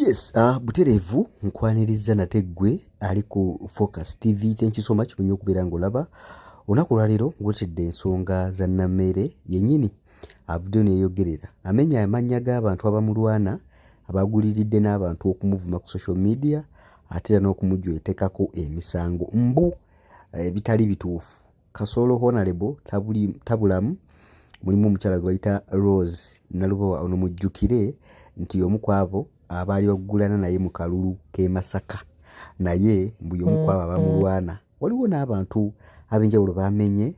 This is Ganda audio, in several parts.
Yes, butereevu nkwaniriza nate ggwe ali ku Focus TV. Thank you so much munyo okubeera ng'olaba. Olunaku olwaleero nguletedde ensonga za Nammeere yennyini avuddeyo neeyogerera amenya amannya g'abantu abamulwana abaguliridde n'abantu okumuvuma ku social media ate era n'okumujwetekako emisango mbu ebitali bituufu. Kasolo Honorable Tabulamu mulimu omukyala gwe bayita Rose Nalubowa, ono mujjukire nti y'omu ku abo abaali bagulana naye mu kalulu k'e Masaka, naye mbu y'omu ku abo abamulwana. Waliwo n'abantu ab'enjawulo bamenye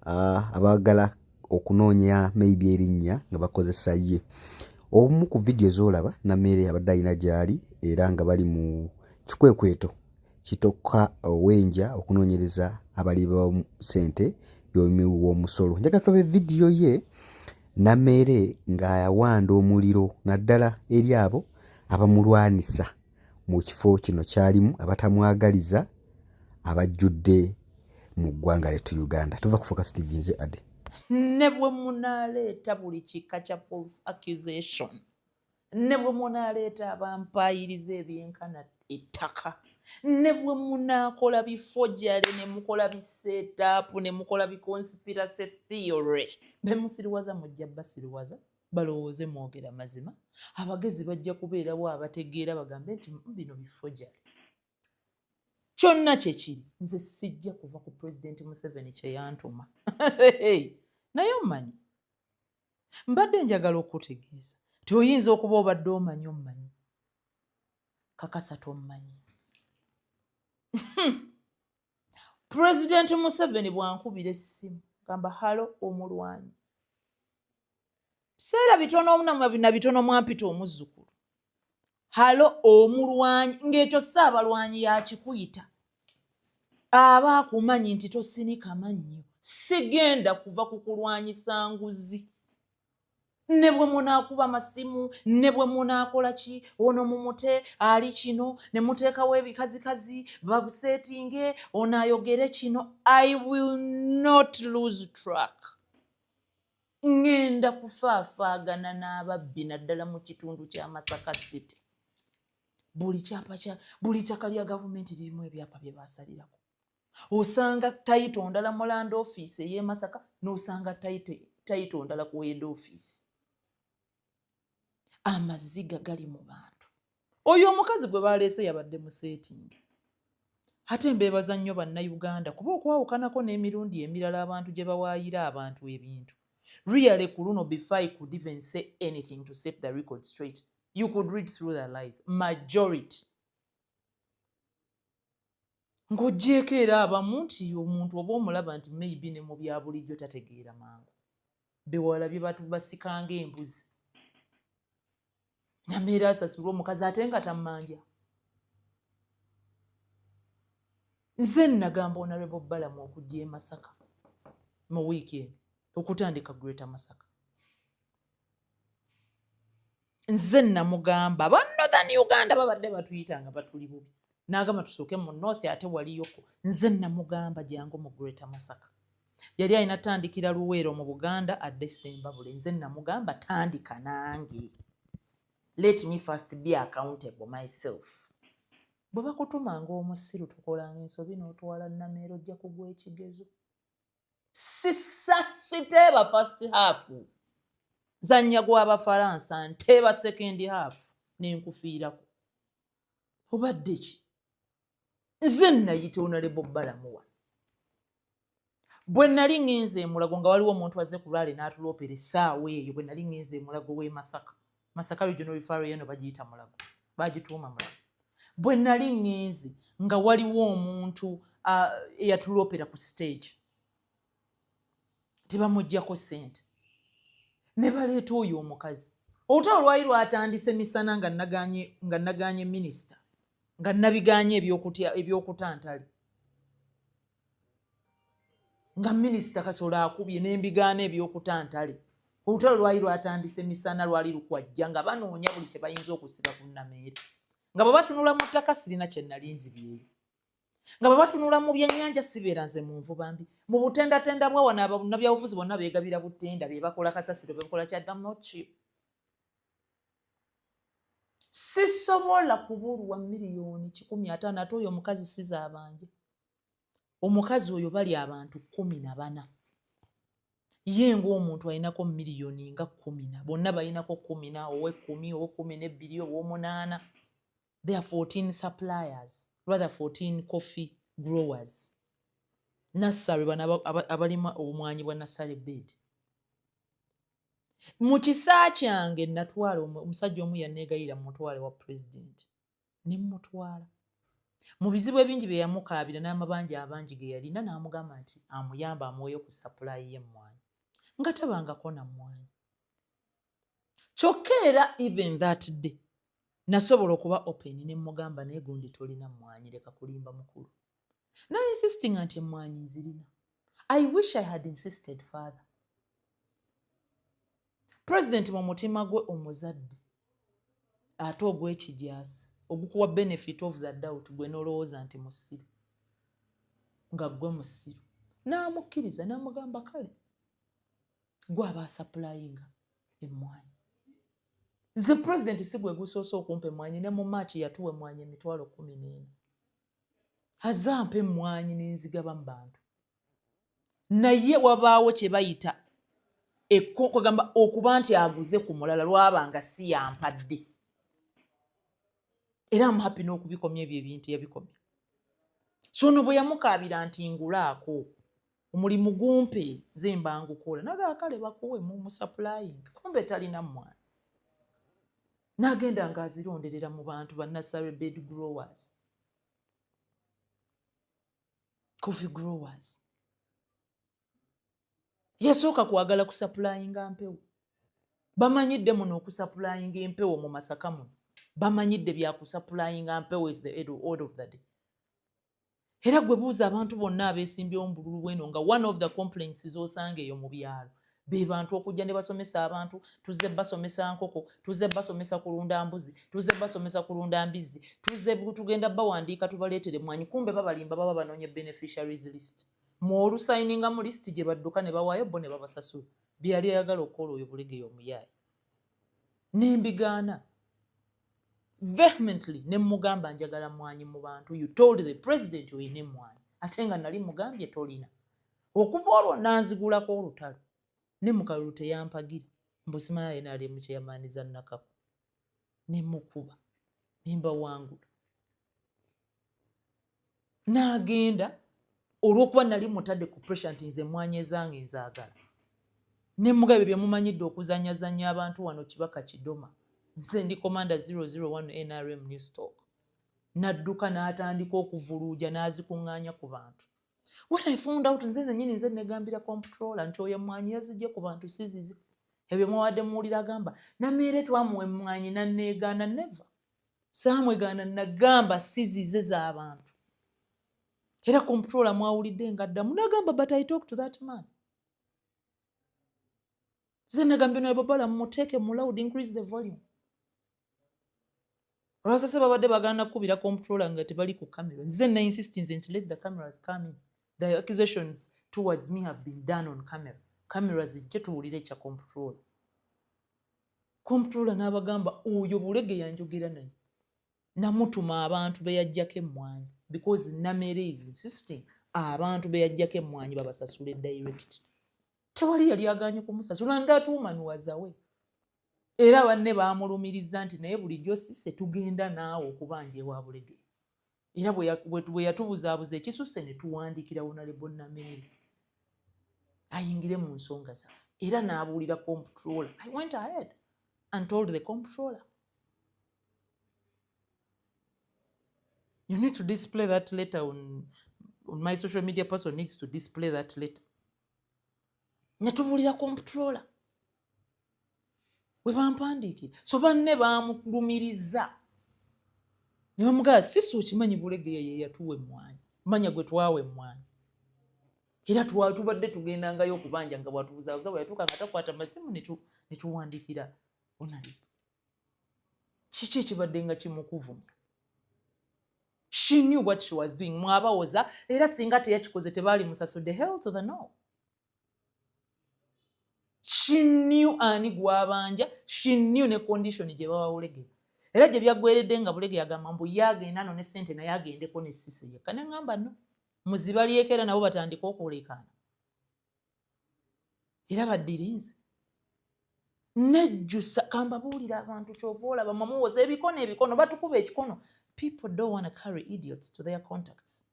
abaagala okunoonya maybe erinnya nga bakozesa ye. Obumu ku vidiyo z'olaba Nameere abadde alina gy'ali era nga bali mu kikwekweto kitokka owenja okunoonyereza abali ba ssente y'omuwi w'omusolo. Njagala tulabe vidiyo ye Nameere ng'awanda omuliro naddala eri abo abamulwanisa mu kifo kino kyalimu abatamwagaliza abajjudde mu ggwanga lyattu Uganda. Tuva ku Focus TV, nze Ade. Ne bwe munaaleeta buli kika kya false accusation, ne bwe munaaleeta abampaayiriza ebyenkana ettaka, ne bwe munaakola bifojale ne mukola biseetaapu ne mukola biconspiracy theory, be musiriwaza mujja basiriwaza balowooze mwogera mazima. Abagezi bajja kubeerawo abategeera bagambe nti bino bifojale. Kyonna kye kiri, nze sijja kuva ku Pulezidenti Museveni kye yantuma. Naye omanyi, mbadde njagala okutegeeza ti oyinza okuba obadde omanyi ommanyi, kakasa tommanyi. Pulezidenti Museveni bw'ankubira essimu gamba halo omulwanyi, biseera bitono na bitono mwampita omuzzukulu, halo omulwanyi, ng'ekyo ssaabalwanyi yakikuyita aba akumanyi nti tosinika mannyo. Sigenda kuva ku kulwanyisa nguzi, ne bwe munaakuba masimu, ne bwe munaakola ki, ono mumute ali kino ne muteekawo ebikazikazi babuseetinge ono ayogere kino, I will not lose track. Ŋŋenda kufaafaagana n'ababbi naddala mu kitundu kya Masaka City. Buli kyapa kya buli ttaka lya gavumenti lirimu ebyapa bye baasalirako. Osanga title ndala mu land office ey'e Masaka n'osanga title ndala ku head office. Amaziga gali mu bantu. Oyo omukazi gwe baleese yabadde mu setting. Ate mbeebaza nnyo Bannayuganda kuba okwawukanako n'emirundi emirala abantu gye bawaayira abantu ebintu. Really ku luno before I could even say anything to set the record straight, you could read through the lies. Majority. Ng'oggyeeko era abamu nti omuntu oba omulaba nti maybe ne mu bya bulijjo tategeera mangu. Bewalabye basikanga embuzi. Nameere asasulwa omukazi ate nga tammanja. Nze nagamba Honorable Balamu okujja e Masaka mu wiiki eno okutandika Greater Masaka. Nze namugamba aba Northern Uganda babadde batuyita nga batuli bubi, n'agamba tusooke mu North ate waliyoko. Nze namugamba jangu mu Greater Masaka. Yali alina tandikira Luweero mu Buganda adde Ssembabule. Nze namugamba tandika nange. Let me first be accountable myself. Bwe bakutumanga omusiru tukolanga ensobi n'otwala Nameere ojja kugwa ekigezo. Sisa siteeba first half. Nzannya gw'Abafalansa nteeba second half ne nkufiirako. Obadde ki? Nze nayita Honorable Balamu wano. Bwe nali ŋŋenze e Mulago nga waliwo omuntu azze ku lwale n'atuloopera essaawa eyo, bwe nali ŋŋenze e Mulago w'e Masaka. Masaka Regional Referral eno bagiyita Mulago, bagituuma Mulago. Bwe nali ŋŋenze nga waliwo omuntu eyatuloopera ku stage tebamuggyako ssente ne baleeta oyo omukazi. Olutalo lwali lwatandise misana nga naganye minisita nga nabiganye ebyokutantale nga minisita Kasolo akubye n'embigaana ebyokutantale. Olutalo lwali lwatandise misana, lwali lukwajja nga banoonya buli kye bayinza okusiba ku Nameere. Nga bwe batunula mu ttaka sirina kye nali nzibyeyo. Nga bwe batunula mu byennyanja sibeera nze mu nvuba mbi. Mu butendatenda bwa wano bannabyabufuzi bonna beegabira butenda, bye bakola kasasiro, bye bakola kya I'm not cheap. Sisobola kubulwa 150,000,000, ate oyo omukazi sizaabanje. Omukazi oyo bali abantu 14. Ye ng'omuntu alinako miliyoni nga 10, bonna balinako 10, ow'ekumi, ow'12, ow'omunaana. There are 14 suppliers, rather 14 coffee growers. Nursery bano abalima obumwanyi bwa nursery bed. Mu kisa kyange natwala omusajja omu yanneegayirira mumutwale wa pulezidenti, ne mmutwala. Mu bizibu ebingi bye yamukaabira n'amabanja abangi ge yalina, n'amugamba nti amuyambe amuweeyo ku supply y'emmwanyi, nga tabangako na mmwanyi. Kyokka era even that day nasobola okuba open ne mmugamba, naye gundi tolina mmwanyi, leka kulimba mukulu. Na insisting nti emmwanyi nzirina. I wish I had insisted father. President mu mutima gwe omuzadde ate ogw'ekijaasi ogukuwa benefit of the doubt, gwe n'olowooza nti musiru, nga ggwe musiru, n'amukkiriza n'amugamba kale gwe aba asupplyinga emmwanyi. Nze president si gwe gusoose okumpa emmwanyi, ne mu Maaki yatuwa emmwanyi 14,000. Azze ampa emmwanyi n'enzigaba mu bantu, naye wabaawo kye bayita kugamba okuba nti aguze ku mulala lwaba nga si yampadde. Era am happy n'okubikomya ebyo ebintu yabikomya. So ono bwe yamukaabira nti ngulaako omulimu gumpe nze mba ngukola, nagaa kale bakuwe mu supplying, kumbe talina mmwanyi. N'agenda ng'azironderera mu bantu ba nursery bed growers, coffee growers. Yasooka kwagala kusupplyinga mpewo. Bamanyidde muno okusupplyinga empewo mu Masaka muno, bamanyidde byakusupplyinga mpewo is the order of the day. Era gwe buuza abantu bonna abeesimbyewo mu bululu bweno, nga one of the complaints z'osanga eyo mu byalo be bantu okujja ne basomesa abantu, tuzze basomesa nkoko, tuzze basomesa kulunda mbuzi, tuzze basomesa kulunda mbizzi, tuzze tugenda bawandiika tubaleetere mwanyi. Kumbe babalimba, baba banoonya beneficiaries list. Mwolusayininga mu list gye badduka ne bawaayo bo ne babasasula. Bye yali ayagala okukola oyo Bulegeya omuyaayi, nembigaana vehemently, ne mugamba njagala mwanyi mu bantu. You told the president oyina emmwanyi, ate nga nali mugambye tolina. Okuva olwo nanzigulako olutalo ne mukalulu teyampagira, mbu simanya yena ali mu kyeyamaaniza Nakako, ne mukuba ne mbawangula. N'agenda olw'okuba nali mutadde ku pressure nti nze emmwanyi ezange nzaagala, ne mugabe bye mumanyidde okuzanyazanya abantu wano Kibaka Kidoma, nze ndi commander 001 NRM new stock. N'adduka n'atandika okuvuluuja n'azikuŋŋaanya ku bantu. When I found out, nze nzennyini nze negambira comptroller nti oyo emmwanyi yazijje ku bantu si zize. Ebyo mwawadde muwulira agamba Nameere twamuwa emmwanyi nanneegaana. Never saamwegaana, nagamba si zize z'abantu. Era comptroller mwawulidde nga ddamu nagamba, but I talk to that man. Nze nagambye naye babala mumuteeke mu loud, increase the volume. Olwasose babadde bagaana kukubira comptroller nga tebali ku camera. Nze na insistinze nti let the cameras come in, the accusations towards me have been done on camera, camera zijje tuwulire ekya comptroller. Comptroller n'abagamba oyo Bulege yanjogera naye, namutuma abantu be yajjako emmwanyi, because Namere is insisting abantu be yajjako emmwanyi babasasule direct. Tewali yali aganye kumusasula, and that woman was away. Era banne baamulumiriza nti naye bulijjo sise tugenda naawe okubanja ewa Bulege. Era bwe yatubuzaabuza ekisusse ne tuwandiikira Honorable Nameere ayingire mu nsonga zaffe, era n'abuulira comptroller. I went ahead and told the comptroller, you need to display that letter on my social media, person needs to display that letter. Ne tubuulira comptroller we bampandiikira. So banne baamulumiriza ne bamugamba sisi okimanyi Bulegeya ye yatuwa emmwanyi, manya gwe twawa emmwanyi, era tubadde tugendangayo okubanja nga bwatubuzaabuza. Bwe yatuuka nga takwata masimu, ne tuwandiikira onali kiki ekibadde nga kimukuvumya. She knew what she was doing. Mwabawoza era singa teyakikoze tebaali musasudde. Hell to the no. She knew ani gwabanja, she knew ne condition gye babawulegera. Era gye byaggweredde nga Bulege yagamba mbu ye agenda no ne ssente naye agendeko ne Cissy yekka. Ne ŋŋamba no, muzibalyeko era nabo batandike okuleekaana. Era baddirinze. Nejjusa, kambabuulira abantu ky'ova olaba mwe muwoza ebikono ebikono, batukuba ekikono. People don't want to carry idiots to their contacts.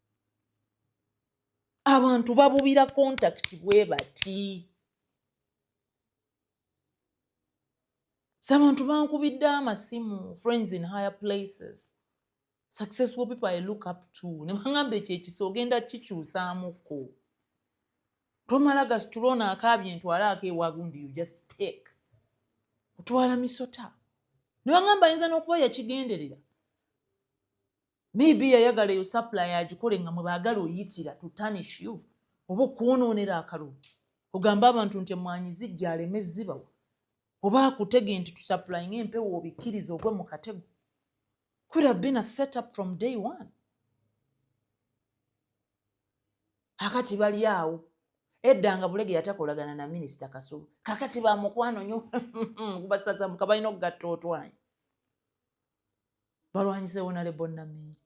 Abantu babubira contact bwe bati. Abantu bankubidde amasimu, friends in higher places, successful people I look up to, ne baŋŋamba ekyo ekisa ogenda kikyusaamuko. Tomala gasitula ono akaabye ntwale akeewagundi, you just take. Otwala misota. Ne baŋŋamba ayinza n'okuba yakigenderera. Maybe yayagala eyo supply agikole nga mwe baagala oyitira to tarnish you oba okwonoonera akalulu. Ogambe abantu nti emmwanyi zijja aleme zibawa. Oba akutege nti tusupplyinga empewo obikkirize ogwe mu katego. Could have been a setup from day one. Akati bali awo. Edda nga Bulege yatakolagana na Minisita Kasolo. Kakati ba mukwano nnyo kubasasamuka balina okugatta otwanyi. Balwanyise Honorable Nameere.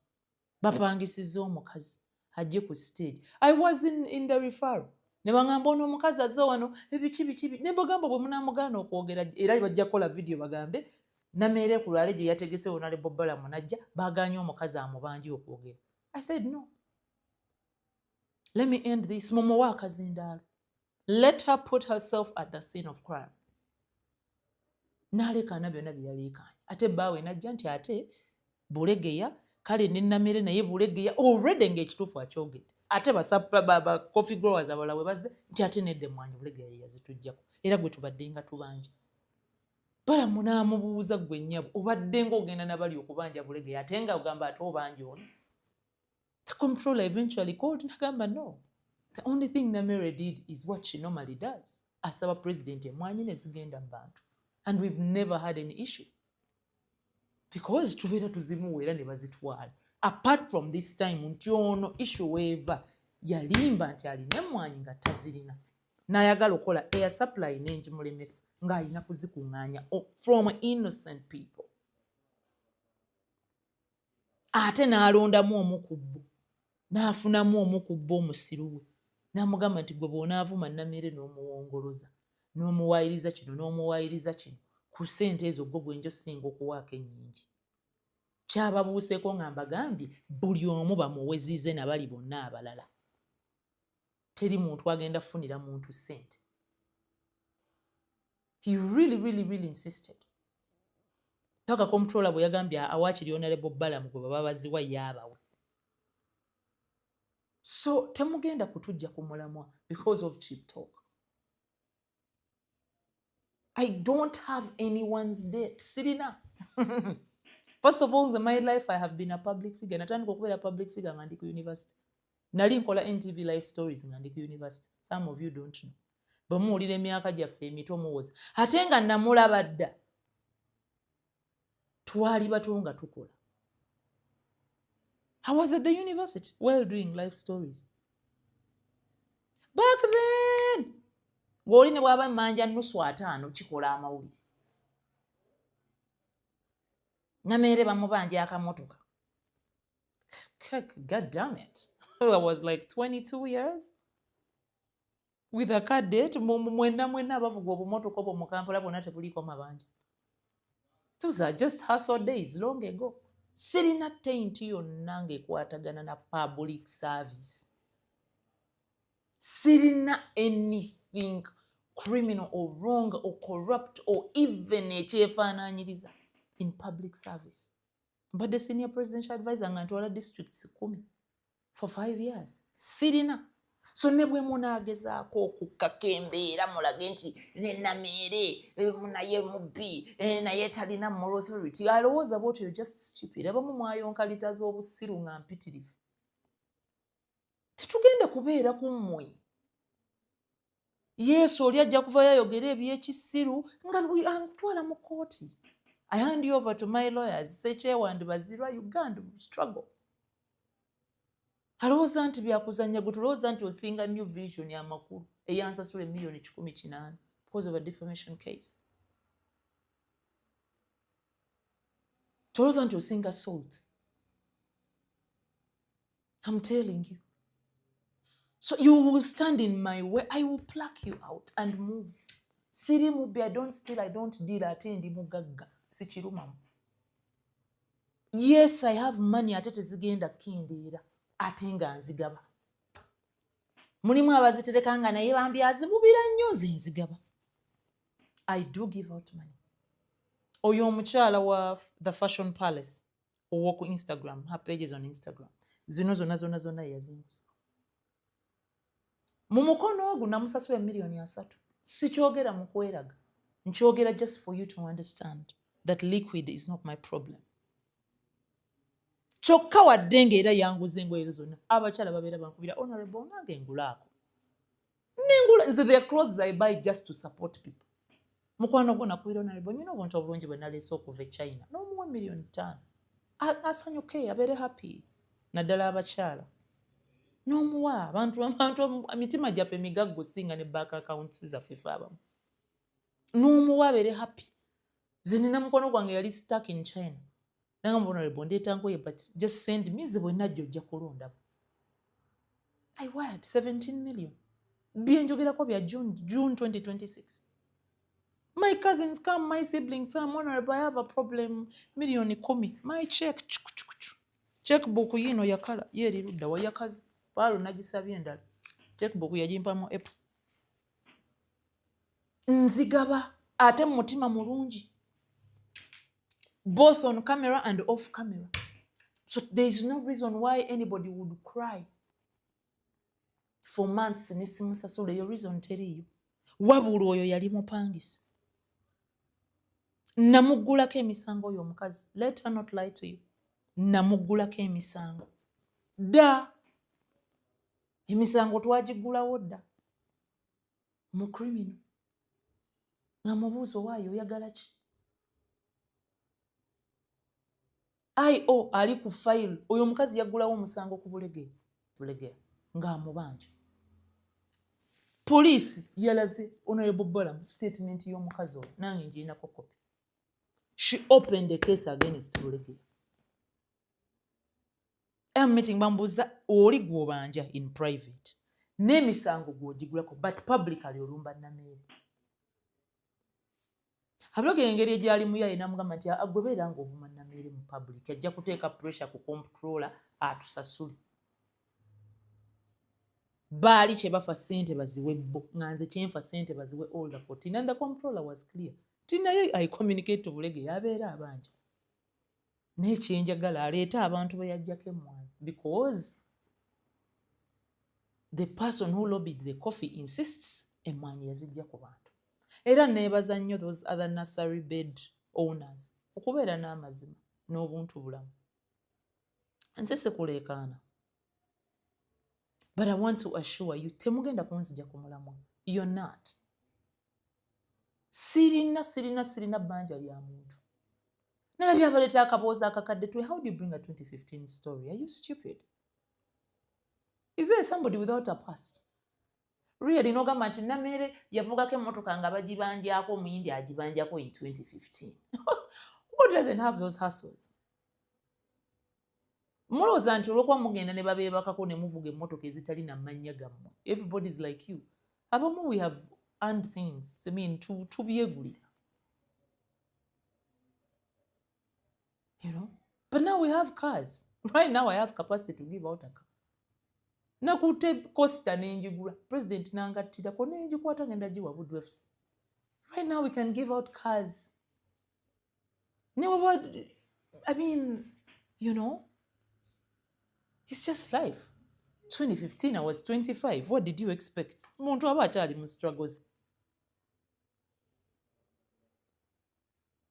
Bapangisizza omukazi ajje ku stage. I was in the referral. Ne baŋŋamba ono omukazi azze wano ebiki biki bi. Ne mbagamba bwe munaamugaana okwogera era bajja kukola vidiyo bagambe Nameere ku lwale gye yategese Honorable Balamu n'ajja baagaanye omukazi amubanje okwogera. I said no. Let me end this. Mumuwe akazindaalo. Let her put herself at the scene of crime. N'aleekaana byonna bye yaleekaanye. Ate bbaawe n'ajja nti ate Bulegeya kale ne Nameere naye Bulegeya already ng'ekituufu akyogedde. Ate ba coffee growers abalala bwe bazze nti ate nedda emmwanyi Bulegeya ye yazituggyako. Era gwe tubadde nga tubanja. Balamu n'amubuuza ggwe nnyabo obadde ng'ogenda nabali okubanja Bulegeya ate nga ogamba ate obanja ono. The comptroller eventually called n'agamba no. The only thing Nameere did is what she normally does. Asaba president emmwanyi ne zigenda mu bantu. And we've never had any issue. Because tubeera tuzimuwa era ne bazitwala. Apart from this time nti ono issue weeva yalimba nti alina emmwanyi nga tazirina. N'ayagala okukola air supply n'engimulemesa ng'alina kuzikuŋŋaanya from innocent people. Ate n'alondamu omu ku bo. N'afunamu omu ku bo omusiru we. N'amugamba nti gwe bw'onaavuma Nameere n'omuwongoloza, n'omuwaayiriza kino, n'omuwaayiriza kino, ku ssente ezo gwo gwe nja osinga okuwaako ennyingi. Kyababuuseeko nga mbagambye buli omu bamuwezize na bali bonna abalala. Teri muntu agenda kufunira muntu ssente. He really, really, really insisted. Paka comptroller bwe yagambye awaakiri Honorable Balamu gwe baba baziwa yaabawe. So temugenda kutujja ku mulamwa because of cheap talk. I don't have anyone's debt. Sirina. First of all, in my life, I have been a public figure. Natandika okubeera public figure nga ndi ku university. Nali nkola NTV Life Stories nga ndi ku university. Some of you don't know. Bwe muwulira emyaka gyaffe emito muwoza. Ate nga namulaba dda. Twali bato nga tukola. I was at the university while doing life stories. Back then, ng'oli ne bw'aba mmanja 50 kikola amawulire. Nameere bamubanja akamotoka. God damn it. I was like 22 years with a car debt. Mwenna mwenna abavuga obumotoka obwo mu Kampala bwonna tebuliiko mabanja. Those are just hustle days long ago. Sirina taint yonna ng'ekwatagana na public service. Sirina anything criminal or wrong or corrupt or even ekyefaanaanyiriza in public service. Mbadde senior presidential advisor nga ntwala districts 10 for 5 years. Sirina. So ne bwe munaagezaako okukkaka embeera mulage nti ne Nameere naye mubbi, naye talina moral authority, alowooza bw'otyo, you're just stupid. Abamu mwayonka lita z'obusiru nga mpitirivu. Tetugenda kubeera ku mmwe. Yesu oli ajja kuvayo ayogere ebyekisiru nga antwala mu kkooti. I hand you over to my lawyers, Ssekyewandi Bazirwa, Uganda struggle. Alowooza nti byakuzannya gwe tulowooza nti osinga New Vision amakulu eyansasula emiliyoni 108 because of a defamation case. Tolowooza nti osinga salt. I'm telling you. So you will stand in my way, I will pluck you out and move. Siri mubbi, I don't steal, I don't deal, ate ndi mugagga, sikirumamu. Yes, I have money, ate tezigenda kukendeera, ate nga nzigaba. Mulimu abazitereka nga naye bambi azibubira nnyo, nze nzigaba. I do give out money. Oyo omukyala wa The Fashion Palace ow'oku Instagram, her page is on Instagram. Zino zonna zonna zonna yazingusa. Mu mukono ogwo namusasula 3 million. Sikyogera mu kweraga. Nkyogera just for you to understand that liquid is not my problem. Kyokka wadde ng'era yanguza engoye ezo zonna, abakyala babeera bankubira honorable nange ngulaako. Nengula nze their clothes I buy just to support people. Mukwano gwo nakubira honorable nyina obuntu obulungi bwe naleese okuva e China n'omuwa 5 million. Asanyuke abeere happy naddala abakyala. N'omuwa abantu abantu emitima gyaffe migagga osinga ne bank accounts zaffe ffe abamu. N'omuwa abeere happy. Nze nina mukwano gwange yali stuck in China. Nagamba honorable ndeeta ngoye but just send me nze bwe najja ojja kulondamu. I wired 17 million. Bye njogerako bya June, June 2026. My cousins come, my siblings come, honorable, I have a problem. 10 million. My check. Chuku, chuku, chuku. Checkbook yino yakala ye eri ludda wa yakaze. Paalo nagisabye endala. Checkbook yagimpamu April. Nzigaba ate mu mutima mulungi. Both on camera and off camera. So there is no reason why anybody would cry for months ne simusasula, eyo reason teriiyo. Wabula oyo yali mupangisa. Namuggulako emisango oyo omukazi. Let her not lie to you. Namuggulako emisango. Dda. Emisango twagiggulawo dda. Mu criminal. Nga mubuuza owaayo oyagala ki? IO ali ku file. Oyo omukazi yaggulawo omusango ku Bulegeya. Bulegeya ng'amubanja. Poliisi yalaze Honorable Balaam statement y'omukazi oyo nange ngirinako kopi. She opened a case against Bulegeya. M meeting bambuuza oli gw'obanja in private n'emisango gw'ogigulako but publicly olumba Nameere. Abulegeya engeri egyali muyaye n'amugamba nti gwe beera ng'ovuma Nameere mu public ajja kuteeka pressure ku comptroller atusasule. Baali kye bafa ssente baziwe bo nga nze kyenfa ssente baziwe all the 14 and the comptroller was clear. Ti naye I communicate to Bulegeya abeera abanja. Naye kyenjagala aleete abantu be yaggyako emmwanyi because the person who lobbied the coffee insists emmwanyi yazijja ku bantu. Era neebaza nnyo those other nursery bed owners okubeera n'amazima n'obuntu bulamu. Nze sikuleekaana. But I want to assure you temugenda kunzija ku mulamwa. You're not. Sirina sirina sirina bbanja lya muntu. Nalabye abaleeta akaboozi akakadde twe how do you bring a 2015 story? Are you stupid? Is there somebody without a past? Really n'ogamba nti Nameere yavugako emmotoka nga bagibanjako omuyindi agibanjako in 2015. Who doesn't have those hustles? Mulowooza nti olw'okuba mugenda ne babeebakako ne muvuga emmotoka ezitali na mannya gammwe. Everybody's like you. Abamu we have earned things. I mean, tubyegulira. You know? But now we have cars. Right now I have capacity to give out a car. Nakutte Costa ne njigula. President n'angattirako ne ngikwata ngenda giwa Buddu FC. Right now we can give out cars. Ne waba, I mean, you know, it's just life. 2015 I was 25. What did you expect? Omuntu aba akyali mu struggles.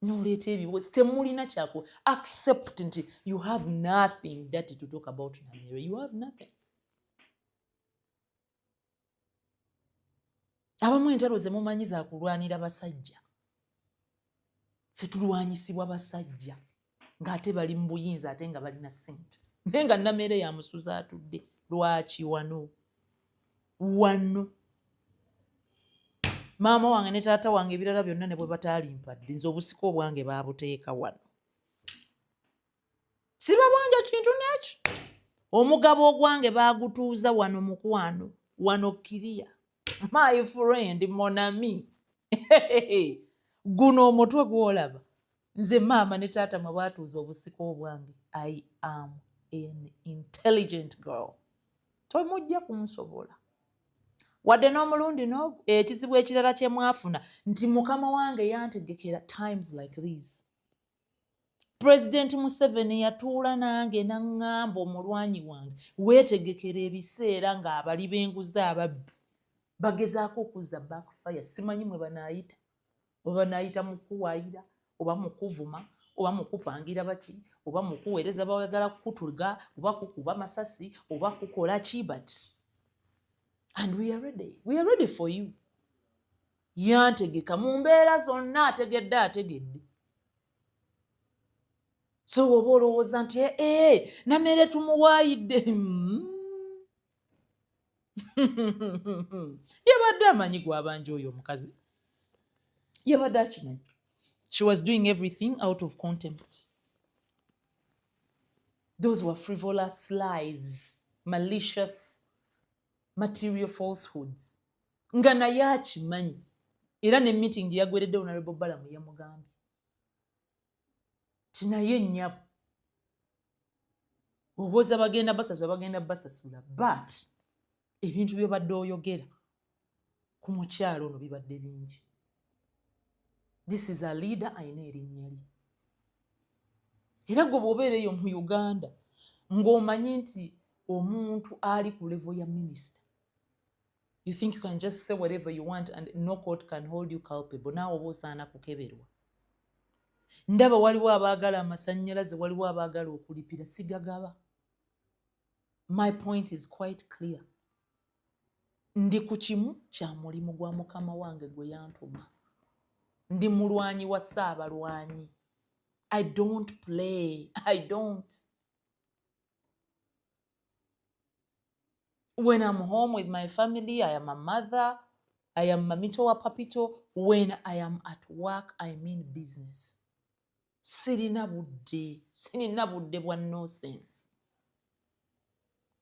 N'oleeta ebibuuzo temulina kyaku accept nti you have nothing dirty to talk about Nameere. You have nothing. Abamu entalo ze mumanyi za kulwanira basajja. Ffe tulwanyisibwa basajja ng'ate bali mu buyinza ate nga balina ssente. Naye nga Nameere yamusuza atudde. Lwaki wano? Wano. Maama wange ne taata wange ebirala byonna ne bwe bataalimpadde nze obusika obwange baabuteeka wano. Sibabanja kintu neki. Omugabo ogwange baagutuuza wano mukwano, wano kiriya. My friend monami, guno omutwe gw'olaba nze maama ne taata mwe baatuuza obusika obwange. I am an intelligent girl, tomujja kunsobola wadde n'omulundi n'ogwo. Ekizibu ekirala kye mwafuna nti mukama wange yantegekera times like these. Pulezidenti Museveni yatuula nange n'aŋŋamba, omulwanyi wange, weetegekera ebiseera ng'abali b'enguzi ababbi bagezaako okuzza backfire. Simanyi mwe banaayita, oba banaayita mu kuwaayira, oba mu kuvuma, oba mu kupangira baki, oba mu kuweereza bayagala kukutuga, oba kukuba masasi, oba kukola ki, but and we are ready, we are ready for you. Yantegeka mu mbeera zonna, ategedde ategedde. So oba olowooza nti ee eh, Nameere tumuwaayidde, Yabadde amanyi gwabanja oyo omukazi, yabadde akimanyi. She was doing everything out of contempt. Those were frivolous lies, malicious material falsehoods, nga naye akimanyi. Era ne meeting gye yagweredde, Honorable Balamu yamugambye ti naye nnyabo obwoza bagenda basasula, bagenda basasula, but ebintu byobadde oyogera ku mukyalo ono bibadde bingi. This is a leader ayina erinnya lye. Era gwe bw'obeera eyo mu Uganda ng'omanyi nti omuntu ali ku level ya minisita, you think you can just say whatever you want and no court can hold you culpable? Naawe oba osaana kukeberwa. Ndaba waliwo abaagala amasannyalaze, waliwo abaagala okulipira, sigagaba. My point is quite clear. Ndi ku kimu kya mulimu gwa mukama wange gwe yantuma. Ndi mulwanyi wa ssaabalwanyi. I don't play, I don't. When I'm home with my family, I am a mother, I am mamito wa papito. When I am at work, I mean business. Sirina budde, sirina budde bwa nonsense.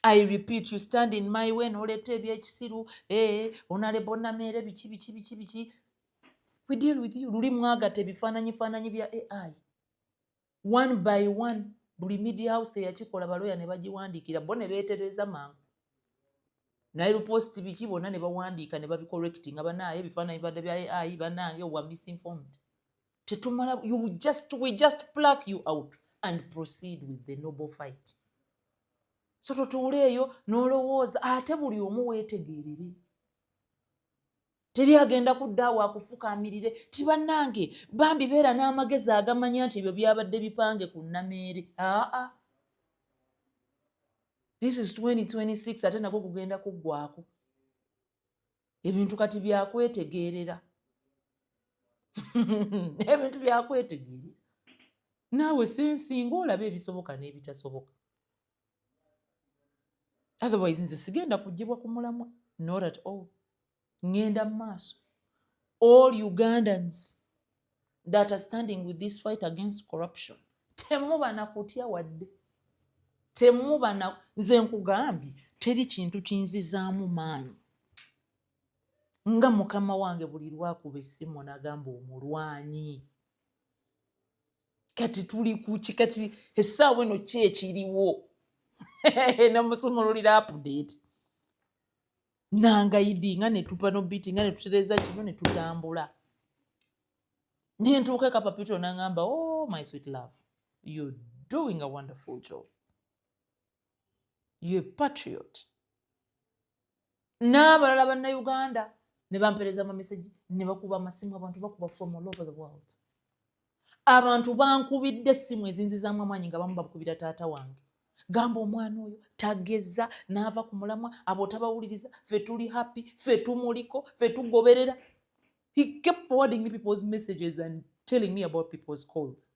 I repeat, you stand in my way n'oleeta ebyekisiru, eh, Honorable Nameere biki biki biki biki, we deal with you. Luli mwagatta ebifaananyi faananyi bya AI one by one, buli media house eyakikola baloya ne bagiwandiikira, bo ne beetereza mangu naye lupost biki bonna ne bawandiika ne babicorrecti nga banaaye ebifaananyi bibadde bya AI. Bannange, wa misinformed tetumala. You just, we just pluck you out and proceed with the noble fight. So totuule eyo n'olowooza ate buli omu weetegeerere. Teri agenda kudda awo akufukaamirire ti bannange bambi beera n'amagezi agamanya nti ebyo byabadde bipange ku Nnameere. Aa, this is 2026, ate nako kugenda kuggwako. Ebintu kati byakwetegeerera, ebintu byakwetegeerera. Naawe sensinga olabe ebisoboka n'ebitasoboka. Otherwise nze sigenda kugibwa ku mulamwa, not at all. Ŋŋenda mu maaso. All Ugandans that are standing with this fight against corruption, temuba na kutya wadde, temuba na. Nze nkugambye, teri kintu kinzizaamu maanyi nga mukama wange buli lwakuba essimu nagamba omulwanyi, kati tuli kuki? Kati essaawa eno ki ekiriwo? Namusumululira update nangayidi nga netupa nobiti nga netutereza kino netutambula nentuuka ekapapito nangamba, "Oh my sweet love, you're doing a wonderful job, you're a patriot." N'abalala Bannayuganda ne bampereza amamesagi ne bakuba amasimu. Abantu bakuba from all over the world. Abantu bankubidde essimu ezinzizaamu amaanyi nga bamu bakubira taata wange, gamba omwana oyo tageza n'ava ku mulamwa, abo tabawuliriza, ffe tuli happy, ffe tumuliko, ffe tugoberera. He kept forwarding me people's messages and telling me about people's calls.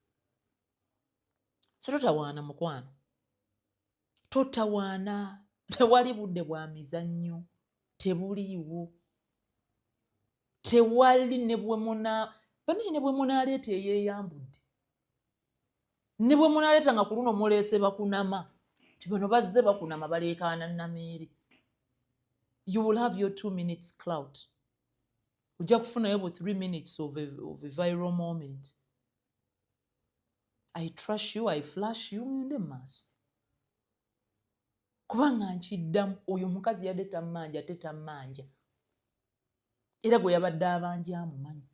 So totawaana mukwano, totawaana. Tewali budde bwa mizannyo, tebuliiwo, tewali. Ne bwe muna banaye, ne bwe munaaleeta eyeeyambudde. Ne bwe munaleeta nga ku luno muleese bakunama ti bano bazze bakunama baleekaana Nameere, you will have your 2 minutes clout. Ojja kufunayo bu 3 minutes of a viral moment. I trash you, I flash you, ngende mu maaso, kubanga nkiddamu, oyo omukazi yadde tammanja, ate tammanja, era gwe yabadde abanja amumanyi.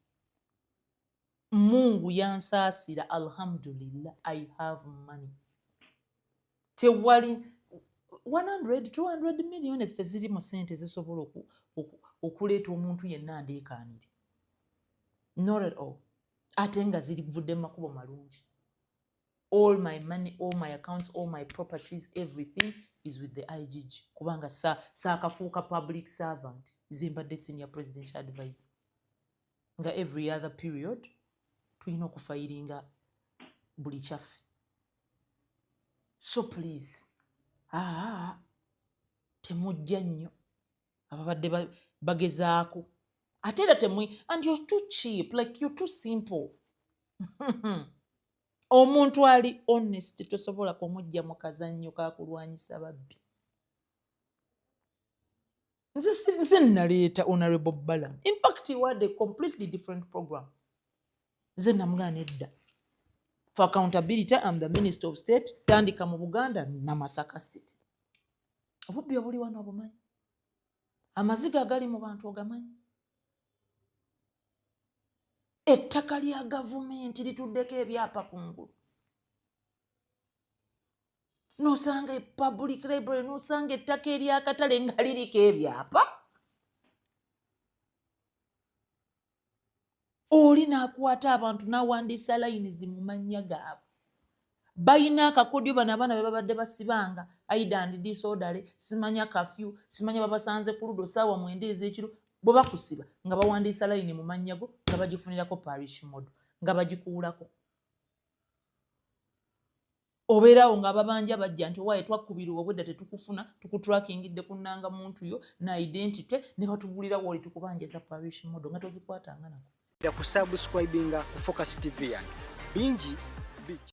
Mungu yansaasira, alhamdulillah, I have money. Tewali 100 200 million ezo teziri mu sente zisobola okuleeta omuntu yenna andeekaanire, not at all, ate nga zirivudde mu makubo malungi. All my money, all my accounts, all my properties, everything is with the IGG, kubanga saakafuuka public servant, nze mbadde senior presidential advisor, nga every other period tulina okufayiringa buli kyaffe. So please, aa, temujja nnyo ababadde bagezaako, ate era temwi, and you're too cheap, like you're too simple. Omuntu ali honest tosobola kumujja mu kazannyo kakulwanyisa babbi. Nze naleeta Honorable Balam. In fact, he had a completely different program. Nze namugana nedda, for accountability, am the minister of state, tandika mu Buganda namasaka city. Obubbi obuli wano obumanyi, amaziga agali mu bantu ogamanyi, ettaka lya gavumenti lituddeko ebyapa kungulu, nosanga epublic library, nosanga ettaka eryakatale nga liriko ebyapa. Oli n'akwata abantu n'awandiisa layinizi mu mannya gaabwe. Balina akakodyo bano abaana be babadde basibanga idle and disorderly, simanya kafyu, simanya babasanze ku ludo saawa 9 ez'ekiro, bwe bakusiba nga bawandiisa layini mu mannya go, nga bagifunirako parish model, nga bagikuulako. Obeeraawo ng'ababanja bajja nti owaaye twakkubirwa, obwedda tetukufuna, tukutrakingidde ku nnanga muntu yo na identity, ne batubulira wooli, tukubanja eza parish model nga tozikwatanga nako. Ku subscribinga ku Focus TV yange, bingi bijja.